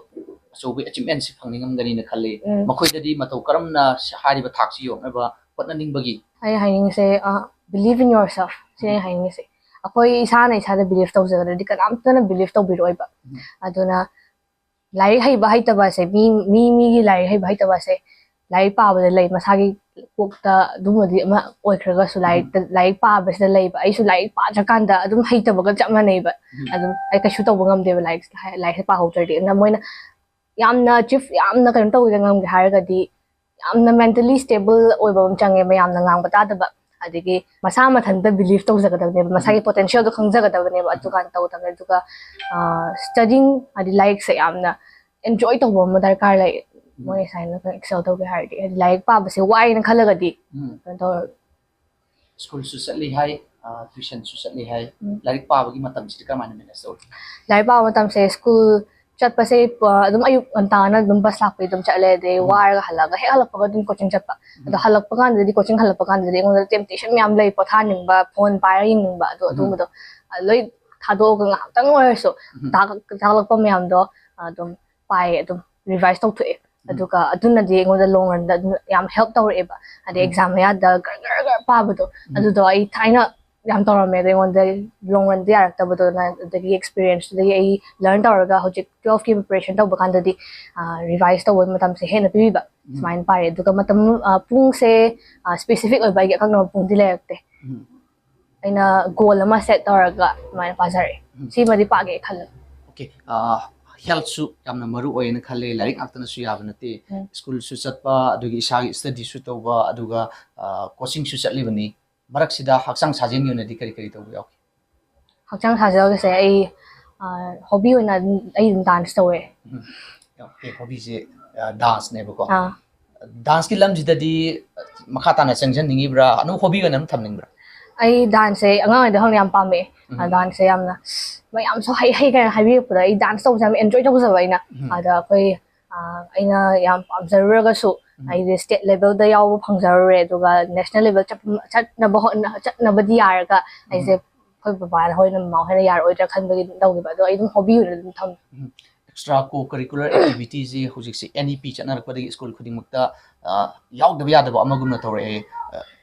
ꯑꯆꯧꯕ achievementꯁꯤ ꯐꯪꯅꯤꯡꯉꯝꯒꯅꯤꯅ ꯈꯜꯂꯤ꯫ ꯎꯝ꯫ ꯃꯈꯣꯏꯗꯗꯤ ꯃꯇꯧ ꯀꯔꯝꯅ ꯁꯤ, ꯍꯥꯏꯔꯤꯕ ꯊꯥꯛꯁꯤ ꯌꯧꯅꯕ ꯍꯣꯠꯅꯅꯤꯡꯕꯒꯤ? ꯑꯩ ꯍꯥꯏꯅꯤꯡꯉꯤꯁꯦ, ꯑ, believe in yourself ꯁꯤꯅꯦ ꯑꯩꯅ ꯍꯥꯏꯅꯤꯡꯉꯤꯁꯦ꯫ ꯑꯩꯈꯣꯏ ꯏꯁꯥꯅ ꯏꯁꯥꯗ believe ꯇꯧꯖꯒꯗ꯭ꯔꯗꯤ ꯀꯅꯥꯝꯇꯅ believe ꯇꯧꯕꯤꯔꯛꯑꯣꯏꯕ꯫ ꯎꯝ꯫ ꯑꯗꯨꯅ ꯂꯥꯏꯔꯤꯛ ꯍꯩꯕ ꯍꯩꯇꯕ ꯑꯁꯦ ꯃꯤ, ꯃꯤ, ꯃꯤꯒꯤ ꯂꯥꯏꯔꯤꯛ ꯍꯩꯕ ꯍꯩꯇꯕ ꯑꯁꯦ ꯂꯥꯏꯔꯤꯛ ꯄꯥꯕꯗ ꯂꯩ, ꯃꯁꯥꯒꯤ ꯀꯣꯛꯇ ꯑꯗꯨꯝꯕꯗꯤ ꯑꯃ ꯑꯣꯏꯈ꯭ꯔꯒꯁꯨ ꯂꯥꯏꯔꯤꯛꯇ, ꯂꯥꯏꯔꯤꯛ ꯄꯥꯕꯁꯤꯗ ꯂꯩꯕ꯫ ꯑꯩꯁꯨ ꯂꯥꯏꯔꯤꯛ ꯄꯥꯗ꯭ꯔꯀꯥꯟꯗ ꯑꯗꯨꯝ ꯍꯩꯇꯕꯒ ꯆꯞ ꯃꯥꯟꯅꯩꯕ꯫ ꯎꯝ꯫ ꯑꯗꯨꯝ ꯑꯩ ꯀꯩꯁꯨ ꯇꯧꯕ ꯉꯝꯗꯦꯕ ꯂꯥꯏꯔꯤꯛꯁꯤꯗ ꯍꯥꯏ-, ꯂꯥꯏꯔꯤꯛꯁꯦ ꯄꯥꯍꯧꯗ꯭ꯔꯗꯤ꯫ ꯑꯗꯨꯅ ꯃꯣꯏꯅ ꯌꯥꯝꯅ achieve, ꯌꯥꯝꯅ ꯀꯩꯅꯣ ꯇꯧꯒꯦ ꯉꯝꯒꯦ ꯍꯥꯏꯔꯒꯗꯤ ꯌꯥꯝꯅ mentally stable ꯑꯣꯏꯕ ꯑꯃ ꯆꯪꯉꯦ, ꯃꯌꯥꯝꯅ ꯉꯥꯡꯕ ꯇꯥꯗꯕ, ꯑꯗꯒꯤ ꯃꯁꯥ ꯃꯊꯟꯇ believe ꯇꯧꯖꯒꯗꯕꯅꯦꯕ, ꯃꯁꯥꯒꯤ ꯎꯝ꯫ Potentialꯗꯣ ꯈꯪꯖꯒꯗꯕꯅꯦꯕ꯫ ꯑꯗꯨꯀꯥꯟꯗ ꯇꯧꯒꯗꯕꯅꯦ꯫ ꯑꯗꯨꯒ, ꯑ, studying, ꯍꯥꯏꯗꯤ ꯂꯥꯏꯔꯤꯛꯁꯦ ꯌꯥꯝꯅ enjoy ꯇꯧꯕ ꯑꯃ ꯗꯔꯀꯥꯔ ꯂꯩ꯫ ꯎꯝ꯫ ꯃꯣꯏ ꯁꯨꯃꯥꯏꯅ excel ꯇꯧꯒꯦ ꯍꯥꯏꯔꯗꯤ, ꯍꯥꯏꯗꯤ ꯂꯥꯏꯔꯤꯛ ꯄꯥꯕꯁꯦ ꯋꯥꯏꯅ ꯈꯜꯂꯒꯗꯤ ꯎꯝ꯫ ꯀꯩꯅꯣ ꯇꯧꯔ ꯁ꯭ꯀꯨꯜꯁꯨ ꯆꯠꯂꯤ ꯍꯥꯏ, ꯑ, tuitionꯁꯨ ꯆꯠꯂꯤ ꯍꯥꯏ꯫ ꯎꯝ꯫ ꯂꯥꯏꯔꯤꯛ ꯄꯥꯕꯒꯤ ꯃꯇꯝꯁꯤꯗꯤ ꯀꯔꯝꯍꯥꯏꯅ manage ꯇꯧꯔꯤ? ꯂꯥꯏꯔꯤꯛ ꯄꯥꯕ ꯃꯇꯝꯁꯦ ꯁ꯭ꯀꯨꯜ ꯆꯠꯄꯁꯦ, ꯑ, ꯑꯗꯨꯝ ꯑꯌꯨꯛ ꯉꯟꯇꯥꯅ ꯑꯗꯨꯝ bus ꯂꯥꯛꯄꯩ ꯑꯗꯨꯝ ꯆꯠꯂꯦ꯫ ꯑꯗꯩ ꯎꯝ꯫ ꯋꯥꯔꯒ ꯍꯜꯂꯛꯑꯒ, ꯍꯦꯛ ꯍꯜꯂꯛꯄꯒ ꯑꯗꯨꯝ coaching ꯆꯠꯄ꯫ ꯑꯗꯣ ꯎꯝ꯫ ꯍꯜꯂꯛꯄ ꯀꯥꯟꯗꯗꯤ, coaching ꯍꯜꯂꯛꯄ ꯀꯥꯟꯗꯗꯤ ꯑꯩꯉꯣꯟꯗ temptation ꯃꯌꯥꯝ ꯂꯩ, ꯄꯣꯊꯥꯅꯤꯡꯕ, phone ꯄꯥꯏꯔ ꯌꯦꯡꯅꯤꯡꯕ, ꯑꯗꯣ ꯎꯝ꯫ ꯑꯗꯨꯒꯨꯝꯕꯗꯣ, ꯑ, ꯂꯣꯏ ꯊꯥꯗꯣꯛꯑꯒ ꯉꯥꯏꯍꯥꯛꯇꯪ ꯑꯣꯏꯔꯁꯨ ꯎꯝ꯫ ꯇꯥꯛ-, ꯇꯥꯛꯂꯛꯄ ꯃꯌꯥꯝꯗꯣ ꯑꯗꯨꯝ ꯄꯥꯏꯌꯦ, ꯑꯗꯨꯝ revise ꯇꯧꯊꯣꯛꯑꯦ꯫ ꯎꯝ꯫ ꯑꯗꯨꯒ ꯑꯗꯨꯅꯗꯤ ꯑꯩꯉꯣꯟꯗ long runꯗ ꯑꯗꯨꯝ ꯌꯥꯝ help ꯇꯧꯔꯛꯑꯦꯕ꯫ ꯍꯥꯏꯗꯤ ꯎꯝ꯫ Exam ꯃꯌꯥꯗ ꯒꯔ ꯒꯔ ꯒꯔ ꯄꯥꯕꯗꯣ, ꯎꯝ꯫ ꯑꯗꯨꯗꯣ ꯑꯩ ꯊꯥꯏꯅ ꯌꯥꯝ ꯇꯧꯔꯝꯃꯦ꯫ ꯑꯗꯣ ꯑꯩꯉꯣꯟꯗ ꯂꯣꯡ ꯔꯟꯗ ꯌꯥꯔꯛꯇꯕꯗꯣ, ꯑꯗꯒꯤ ꯑꯦꯛꯁꯄꯤꯔꯤꯌꯦꯟꯁꯇꯨꯗꯒꯤ ꯑꯩ ꯂꯔꯟ ꯇꯧꯔꯒ ꯍꯧꯖꯤꯛ ꯇꯨꯋꯦꯜꯐꯀꯤ ꯄ꯭ꯔꯤꯄꯦꯔꯦꯁꯟ ꯇꯧꯕ ꯀꯥꯟꯗꯗꯤ ꯔꯤꯚꯥꯏꯁ ꯇꯧꯕ ꯃꯇꯝꯁꯦ ꯍꯦꯟꯅ ꯄꯤꯕꯤꯕ꯫ ꯁꯨꯃꯥꯏꯅ ꯄꯥꯏꯔꯦ꯫ ꯑꯗꯨꯒ ꯃꯇꯝ, ꯑ, ꯄꯨꯡꯁꯦ ꯁ꯭ꯄꯦꯁꯤꯐꯤꯛ ꯑꯣꯏꯕ ꯑꯩꯒꯤ ꯑꯀꯛꯅꯕ ꯄꯨꯡꯗꯤ ꯂꯩꯔꯛꯇꯦ꯫ ꯑꯩꯅ ꯒꯣꯜ ꯑꯃ ꯁꯦꯠ ꯇꯧꯔꯒ ꯑꯗꯨꯃꯥꯏꯅ ꯄꯥꯖꯔꯛꯑꯦ꯫ ꯁꯤꯃꯗꯤ ꯄꯥꯒꯦ ꯈꯜꯂꯦ꯫ ꯑꯣꯀꯦ꯫ ꯍꯦꯜꯠꯁꯨ ꯌꯥꯝꯅ ꯃꯔꯨ ꯑꯣꯏꯌꯦꯅ ꯈꯜꯂꯦ꯫ ꯂꯥꯏꯔꯤꯛ ꯉꯥꯛꯇꯅꯁꯨ ꯌꯥꯕ ꯅꯠꯇꯦ꯫ ꯁ꯭ꯀꯨꯜꯁꯨ ꯆꯠꯄ, ꯑꯗꯨꯒꯤ ꯏꯁꯥꯒꯤ ꯁ꯭ꯇꯗꯤꯁꯨ ꯇꯧꯕ, ꯑꯗꯨꯒ ꯀꯣꯆꯤꯡꯁꯨ ꯆꯠꯂꯤꯕꯅꯤ꯫ ꯃꯔꯛꯁꯤꯗ ꯍꯛꯆꯥꯡ ꯁꯥꯖꯦꯜꯒꯤ ꯑꯣꯏꯅꯗꯤ ꯀꯔꯤ ꯀꯔꯤ ꯇꯧꯕ ꯌꯥꯎꯈꯤ? ꯍꯛꯆꯥꯡ ꯁꯥꯖꯦꯜꯒꯁꯦ ꯑꯩ ꯍꯣꯕꯤ ꯑꯣꯏꯅ ꯑꯩ ꯑꯗꯨꯝ ꯗꯥꯟꯁ ꯇꯧꯋꯦ꯫ ꯑꯣꯀꯦ, ꯍꯣꯕꯤꯁꯦ ꯗꯥꯟꯁꯅꯦꯕꯀꯣ꯫ ꯑꯥ, ꯗꯥꯟꯁꯀꯤ ꯂꯝꯁꯤꯗꯗꯤ ꯃꯈꯥ ꯇꯥꯅ ꯆꯪꯁꯤꯟꯅꯤꯡꯉꯤꯕ꯭ꯔꯥ? ꯑꯗꯨꯝ ꯍꯣꯕꯤ ꯑꯣꯏꯅ ꯑꯗꯨꯝ ꯊꯝꯅꯤꯡꯕ꯭ꯔꯥ? ꯑꯩ ꯗꯥꯟꯁꯁꯦ ꯑꯉꯥꯡ ꯑꯣꯏꯔꯤꯉꯩꯗ ꯍꯧꯅ ꯌꯥꯝ ꯄꯥꯝꯃꯛꯑꯦ꯫ ꯗꯥꯟꯁꯁꯦ ꯌꯥꯝꯅ ꯃꯌꯥꯝꯁꯨ ꯍꯩ ꯍꯩ ꯀꯥꯏꯅ ꯍꯥꯏꯕꯤꯔꯛꯄꯗ ꯑꯩ ꯗꯥꯟꯁ ꯇꯧꯕꯁꯦ ꯌꯥꯝ ꯑꯦꯟꯖꯣꯏ ꯇꯧꯖꯕ ꯑꯩꯅ꯫ ꯑꯗ ꯑꯩꯈꯣꯏ, ꯑ, ꯑꯩꯅ ꯌꯥꯝ ꯄꯥꯝꯖꯔꯨꯔꯒꯁꯨ ꯑꯩꯁꯦ ꯁ꯭ꯇꯦꯠ ꯂꯦꯚꯦꯜꯗ ꯌꯥꯎꯕ ꯐꯪꯖꯔꯨꯔꯦ꯫ ꯑꯗꯨꯒ ꯅꯦꯁꯅꯦꯜ ꯂꯦꯚꯦꯜ ꯆꯠꯅꯕ ꯍꯣꯠꯅ ꯆꯠꯅꯕꯗꯤ ꯌꯥꯔꯒ ꯑꯩꯁꯦ ꯑꯩꯈꯣꯏ ꯕꯕꯥ ꯍꯣꯏꯅ, ꯃꯃꯥ ꯍꯣꯏꯅ ꯌꯥꯔꯛꯑꯣꯏꯗ꯭ꯔꯥ ꯈꯟꯕꯒꯤ ꯑꯗꯨꯝ ꯇꯧꯈꯤꯕ꯫ ꯑꯗꯣ ꯑꯩ ꯑꯗꯨꯝ ꯍꯣꯕꯤ ꯑꯣꯏꯅ ꯑꯗꯨꯝ ꯊꯝꯃꯦ꯫ ꯑꯦꯛꯁꯇ꯭ꯔꯥ ꯀꯣ ꯀꯔꯤꯀꯨꯂꯔ ꯑꯦꯛꯇꯤꯚꯤꯇꯤꯁꯤ ꯍꯧꯖꯤꯛꯁꯦ ꯑꯦꯟ ꯏ ꯄꯤ ꯆꯠꯅꯔꯛꯄꯗꯒꯤ ꯁ꯭ꯀꯨꯜ ꯈꯨꯗꯤꯡꯃꯛꯇ ꯌꯥꯎꯗꯕ ꯌꯥꯗꯕ ꯑꯃꯒꯨꯝꯅ ꯇꯧꯔꯛꯑꯦ꯫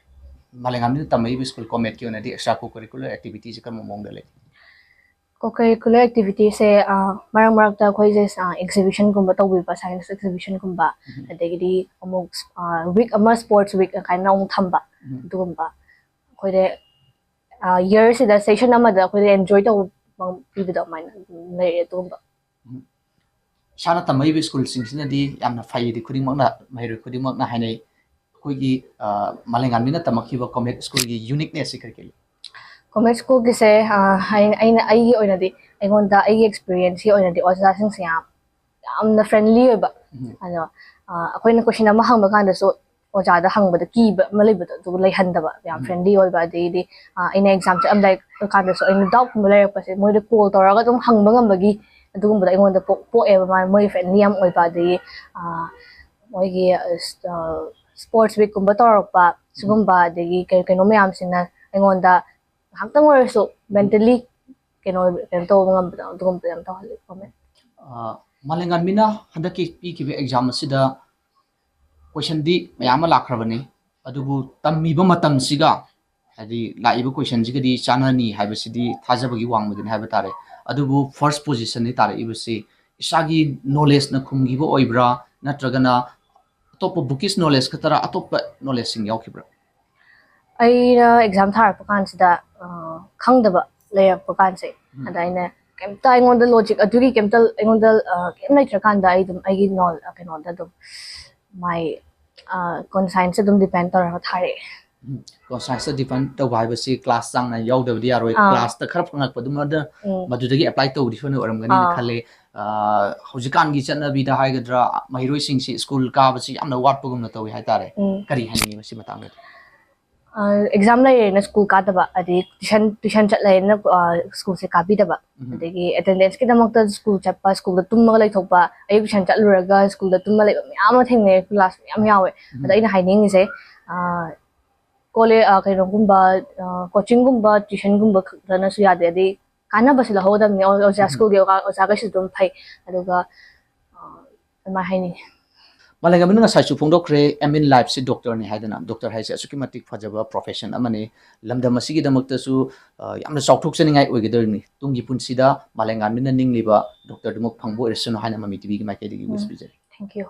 ꯃꯥꯂꯦꯝꯉꯥꯟꯕꯤꯅ ꯇꯝꯃꯛꯏꯕ ꯁ꯭ꯀꯨꯜ ꯀꯣꯃꯦꯠꯀꯤ ꯑꯣꯏꯅꯗꯤ ꯑꯦꯛꯁꯇ꯭ꯔꯥ ꯀꯣ ꯀꯔꯤꯀꯨꯂꯔ ꯑꯦꯛꯇꯤꯚꯤꯇꯤꯁꯤ ꯀꯔꯝꯕ ꯃꯑꯣꯡꯗ ꯂꯩ? ꯀꯣ ꯀꯔꯤꯀꯨꯂꯔ ꯑꯦꯛꯇꯤꯚꯤꯇꯤꯁꯦ ꯃꯔꯛ ꯃꯔꯛꯇ ꯑꯩꯈꯣꯏꯁꯦ ꯑꯦꯛꯖꯤꯕꯤꯁꯟꯒꯨꯝꯕ ꯇꯧꯕꯤꯕ, ꯁꯥꯏꯟꯁ ꯑꯦꯛꯖꯤꯕꯤꯁꯟꯒꯨꯝꯕ, ꯑꯗꯒꯤꯗꯤ ꯑꯃꯨꯛ ꯋꯤꯛ ꯑꯃ ꯁ꯭ꯄꯣꯔꯠꯁ ꯋꯤꯛ ꯀꯥꯏꯅ ꯑꯃꯨꯛ ꯊꯝꯕ꯫ ꯑꯗꯨꯒꯨꯝꯕ ꯑꯩꯈꯣꯏꯗ ꯌꯔꯁꯤꯗ ꯁꯦꯁꯟ ꯑꯃꯗ ꯑꯩꯈꯣꯏꯗ ꯑꯦꯟꯖꯣꯏ ꯇꯧꯕ ꯄꯤꯕꯗꯣ ꯑꯗꯨꯃꯥꯏꯅ ꯂꯩꯔꯦ ꯑꯗꯨꯒꯨꯝꯕ꯫ ꯏꯁꯥꯅ ꯇꯝꯃꯛꯏꯕ ꯁ꯭ꯀꯨꯜꯁꯤꯡꯁꯤꯅꯗꯤ ꯌꯥꯝꯅ ꯐꯩꯗꯤ ꯈꯨꯗꯤꯡꯃꯛꯅ, ꯃꯍꯩꯔꯣꯏ ꯈꯨꯗꯤꯡꯃꯛꯅ ꯍꯥꯏꯅꯩ꯫ ꯑꯩꯈꯣꯏꯒꯤ ꯃꯥꯂꯦꯝꯉꯥꯟꯕꯤꯅ ꯇꯝꯃꯛꯈꯤꯕ ꯀꯣꯃꯦꯠ ꯁ꯭ꯀꯨꯜꯒꯤ ꯌꯨꯅꯤꯛꯅꯦꯁꯁꯤ ꯀꯔꯤ ꯀꯔꯤ ꯂꯩ? ꯀꯣꯃꯦꯠ ꯁ꯭ꯀꯨꯜꯒꯤꯁꯦ ꯑꯩꯅ, ꯑꯩꯒꯤ ꯑꯣꯏꯅꯗꯤ, ꯑꯩꯉꯣꯟꯗ ꯑꯩꯒꯤ ꯑꯦꯛꯁꯄꯤꯔꯤꯌꯦꯟꯁꯀꯤ ꯑꯣꯏꯅꯗꯤ ꯑꯣꯖꯥꯁꯤꯡꯁꯦ ꯌꯥꯝ ꯌꯥꯝꯅ ꯐ꯭ꯔꯦꯟꯂꯤ ꯑꯣꯏꯕ꯫ ꯑꯗꯣ ꯑꯩꯈꯣꯏꯅ ꯀꯣꯏꯁꯟ ꯑꯃ ꯍꯪꯕ ꯀꯥꯟꯗꯁꯨ ꯑꯣꯖꯥꯗ ꯍꯪꯕꯗ ꯀꯤꯕ ꯑꯃ ꯂꯩꯕꯗꯣ ꯑꯗꯨ ꯂꯩꯍꯟꯗꯕ, ꯌꯥꯝ ꯐ꯭ꯔꯦꯟꯂꯤ ꯑꯣꯏꯕ꯫ ꯑꯗꯩꯗꯤ ꯑꯩꯅ ꯑꯦꯛꯖꯥꯝ ꯆꯠꯂꯝꯗꯥꯏ ꯀꯥꯟꯗꯁꯨ ꯑꯩꯅ ꯗꯥꯎꯠꯀꯨꯝꯕ ꯂꯩꯔꯛꯄꯁꯦ ꯃꯣꯏꯗ ꯀꯣꯜ ꯇꯧꯔꯒ ꯑꯗꯨꯝ ꯍꯪꯕ ꯉꯝꯕꯒꯤ ꯑꯗꯨꯒꯨꯝꯕꯗꯣ ꯑꯩꯉꯣꯟꯗ ꯄꯣꯛꯑꯦꯕ꯫ ꯃꯣꯏ ꯐ꯭ꯔꯦꯟꯂꯤ ꯌꯥꯝ ꯑꯣꯏꯕ꯫ ꯑꯗꯒꯤ ꯃꯣꯏꯒꯤ ꯁ꯭ꯄꯣꯔꯠꯁ ꯋꯤꯛꯀꯨꯝꯕ ꯇꯧꯔꯛꯄ ꯁꯤꯒꯨꯝꯕ, ꯑꯗꯒꯤ ꯀꯩꯅꯣ ꯃꯌꯥꯝꯁꯤꯅ ꯑꯩꯉꯣꯟꯗ ꯉꯥꯏꯍꯥꯛꯇꯪ ꯑꯣꯏꯔꯁꯨ ꯃꯦꯟꯇꯦꯜꯂꯤ ꯀꯩꯅꯣ ꯀꯩꯅꯣ ꯇꯧꯕ ꯉꯝꯕꯗꯣ ꯑꯗꯨꯒꯨꯝꯕꯗꯣ ꯌꯥꯝ ꯇꯧꯍꯜꯂꯤ꯫ ꯃꯥꯂꯦꯝꯉꯥꯟꯕꯤꯅ ꯍꯟꯗꯛꯀꯤ ꯄꯤꯈꯤꯕ ꯑꯦꯛꯖꯥꯝ ꯑꯁꯤꯗ ꯀꯣꯏꯁꯟꯗꯤ ꯃꯌꯥꯝ ꯑꯃ ꯂꯥꯛꯈ꯭ꯔꯕꯅꯤ, ꯑꯗꯨꯕꯨ ꯇꯝꯃꯤꯕ ꯃꯇꯝꯁꯤꯒ ꯍꯥꯏꯗꯤ ꯂꯥꯛꯏꯕ ꯀꯣꯏꯁꯟꯁꯤꯒꯗꯤ ꯆꯥꯟꯅꯅꯤ ꯍꯥꯏꯕꯁꯤꯗꯤ ꯊꯥꯖꯕꯒꯤ ꯋꯥꯡꯃꯗꯅꯤ ꯍꯥꯏꯕ ꯇꯥꯔꯦ꯫ ꯑꯗꯨꯕꯨ ꯐꯥꯔꯁ ꯄꯣꯖꯤꯁꯟꯗ ꯇꯥꯔꯛꯏꯕꯁꯤ ꯏꯁꯥꯒꯤ ꯅꯣꯂꯦꯖꯅ ꯈꯨꯝꯈꯤꯕ ꯑꯣꯏꯕ꯭ꯔꯥ, ꯅꯠꯇ꯭ꯔꯒꯅ ꯑꯇꯣꯞꯄ ꯕꯨꯀꯤꯁ ꯅꯣꯂꯦꯖ ꯈꯛꯇꯔ, ꯑꯇꯣꯞꯄ ꯅꯣꯂꯦꯖꯁꯤꯡ ꯌꯥꯎꯈꯤꯕ꯭ꯔꯥ? ꯑꯩꯅ ꯑꯦꯛꯖꯥꯝ ꯊꯥꯔꯛꯄ ꯀꯥꯟꯁꯤꯗ ꯑ, ꯈꯪꯗꯕ ꯂꯩꯔꯛꯄ ꯀꯥꯟꯁꯦ, ꯎꯝ꯫ ꯑꯗ ꯑꯩꯅ ꯀꯩꯝꯇ ꯑꯩꯉꯣꯟꯗ ꯂꯣꯖꯤꯛ ꯑꯗꯨꯒꯤ ꯀꯩꯝꯇ ꯑꯩꯉꯣꯟꯗ ꯑ, ꯀꯩꯝ ꯂꯩꯇ꯭ꯔꯀꯥꯟꯗ ꯑꯩ ꯑꯗꯨꯝ ꯑꯩꯒꯤ ꯅꯣꯜ ꯀꯩꯅꯣꯗ ꯑꯗꯨꯝ ꯃꯥꯏ ꯀꯣꯟꯁꯥꯏꯟꯁꯇ ꯑꯗꯨꯝ ꯗꯤꯄꯦꯟ ꯇꯧꯔꯒ ꯊꯥꯔꯛꯑꯦ꯫ ꯀꯣꯟꯁꯥꯏꯟꯁꯇ ꯗꯤꯄꯦꯟ ꯇꯧꯕ ꯍꯥꯏꯕꯁꯤ ꯀ꯭ꯂꯥꯁ ꯆꯥꯡ ꯅꯥꯏꯅ ꯌꯥꯎꯗꯕꯗꯤ ꯌꯥꯔꯣꯏ꯫ ꯑꯥ꯫ ꯀ꯭ꯂꯥꯁꯇ ꯈꯔ ꯐꯪꯉꯛꯄꯗꯨꯃꯗ ꯎꯝ꯫ ꯃꯗꯨꯗꯒꯤ ꯑꯦꯄ꯭ꯂꯥꯏ ꯇꯧꯕꯗꯤ ꯁꯣꯏꯅ ꯑꯣꯏꯔꯝꯒꯅꯤꯅ ꯑꯥ꯫ ꯈꯜꯂꯦ꯫ ꯑ, ꯍꯧꯖꯤꯛꯀꯥꯟꯒꯤ ꯆꯠꯅꯕꯤꯗ ꯍꯥꯏꯒꯗ꯭ꯔꯥ, ꯃꯍꯩꯔꯣꯏꯁꯤꯡꯁꯤ ꯁ꯭ꯀꯨꯜ ꯀꯥꯕꯁꯤ ꯌꯥꯝꯅ ꯋꯥꯠꯄꯒꯨꯝꯅ ꯇꯧꯏ ꯍꯥꯏꯇꯥꯔꯦ꯫ ꯎꯝ꯫ ꯀꯔꯤ ꯍꯥꯏꯅꯤꯡꯉꯤ ꯃꯁꯤ ꯃꯇꯥꯡꯗꯗꯤ? ꯑꯦꯛꯖꯥꯝ ꯂꯩꯔꯦꯅ ꯁ꯭ꯀꯨꯜ ꯀꯥꯗꯕ, ꯑꯗꯩ ꯇꯨꯏꯁꯟ ꯇꯨꯏꯁꯟ ꯆꯠꯂꯦꯅ ꯑ, ꯁ꯭ꯀꯨꯜꯁꯦ ꯀꯥꯕꯤꯗꯕ, ꯎꯝ꯫ ꯑꯗꯒꯤ ꯑꯦꯇꯦꯟꯗꯦꯟꯁꯀꯤꯗꯃꯛꯇ ꯁ꯭ꯀꯨꯜ ꯆꯠꯄ, ꯁ꯭ꯀꯨꯜꯗ ꯇꯨꯝꯃꯒ ꯂꯩꯊꯣꯛꯄ, ꯑꯌꯨꯛ ꯇꯨꯏꯁꯟ ꯆꯠꯂꯨꯔꯒ ꯁ꯭ꯀꯨꯜꯗ ꯇꯨꯝꯃ ꯂꯩꯕ ꯃꯌꯥꯝ ꯑꯃ ꯊꯦꯡꯅꯩ, ꯀ꯭ꯂꯥꯁ ꯃꯌꯥꯝ ꯌꯥꯎꯋꯦ꯫ ꯎꯝ꯫ ꯑꯗ ꯑꯩꯅ ꯍꯥꯏꯅꯤꯡꯉꯤꯁꯦ, ꯀꯣꯂꯦꯖ ꯀꯩꯅꯣꯒꯨꯝꯕ, ꯀꯣꯆꯤꯡꯒꯨꯝꯕ, ꯇ꯭ꯋꯤꯁꯟꯒꯨꯝꯕ ꯈꯛꯇꯅꯁꯨ ꯌꯥꯗꯦ, ꯑꯗꯩ ꯀꯥꯟꯅꯕꯁꯦ ꯂꯧꯍꯧꯒꯗꯕꯅꯤ꯫ ꯑꯣꯖꯥ ꯎꯝ꯫ ꯁ꯭ꯀꯨꯜꯒꯤ ꯑꯣꯖꯥ ꯑꯣꯖꯥꯈꯩꯁꯨ ꯑꯗꯨꯝ ꯐꯩ, ꯑꯗꯨꯒ ꯑ, ꯑꯗꯨꯃꯥꯏꯅ ꯍꯥꯏꯅꯤꯡꯉꯤ꯫ ꯃꯥꯂꯦꯝꯉꯥꯟꯕꯤꯅ ꯉꯁꯥꯏꯁꯨ ꯐꯣꯡꯗꯣꯛꯈ꯭ꯔꯦ, ꯑꯦꯝ ꯏꯟ ꯂꯥꯏꯐꯁꯤ ꯗꯣꯛꯇꯔꯅꯤ ꯍꯥꯏꯗꯅ꯫ ꯗꯣꯛꯇꯔ ꯍꯥꯏꯁꯦ ꯑꯁꯨꯛꯀꯤ ꯃꯇꯤꯛ ꯐꯖꯕ ꯄ꯭ꯔꯣꯐꯦꯁꯟ ꯑꯃꯅꯤ꯫ ꯂꯝꯗꯝ ꯑꯁꯤꯒꯤꯗꯃꯛꯇꯁꯨ ꯑ, ꯌꯥꯝꯅ ꯆꯥꯎꯊꯣꯛꯆꯅꯤꯡꯉꯥꯏ ꯑꯣꯏꯒꯗꯧꯔꯤꯕꯅꯤ꯫ ꯇꯨꯡꯒꯤ ꯄꯨꯟꯁꯤꯗ ꯃꯥꯂꯦꯝꯉꯥꯟꯕꯤꯅ ꯅꯤꯡꯂꯤꯕ ꯗꯣꯛꯇꯔꯗꯨꯃꯛ ꯐꯪꯕ ꯑꯣꯏꯔꯁꯅꯨ ꯍꯥꯏꯅ ꯃꯃꯤ ꯇꯤꯚꯤꯒꯤ ꯃꯥꯏꯀꯩꯗꯒꯤ ꯋꯤꯁ ꯎꯝ꯫ ꯄꯤꯖꯔꯤ꯫ Thank you꯫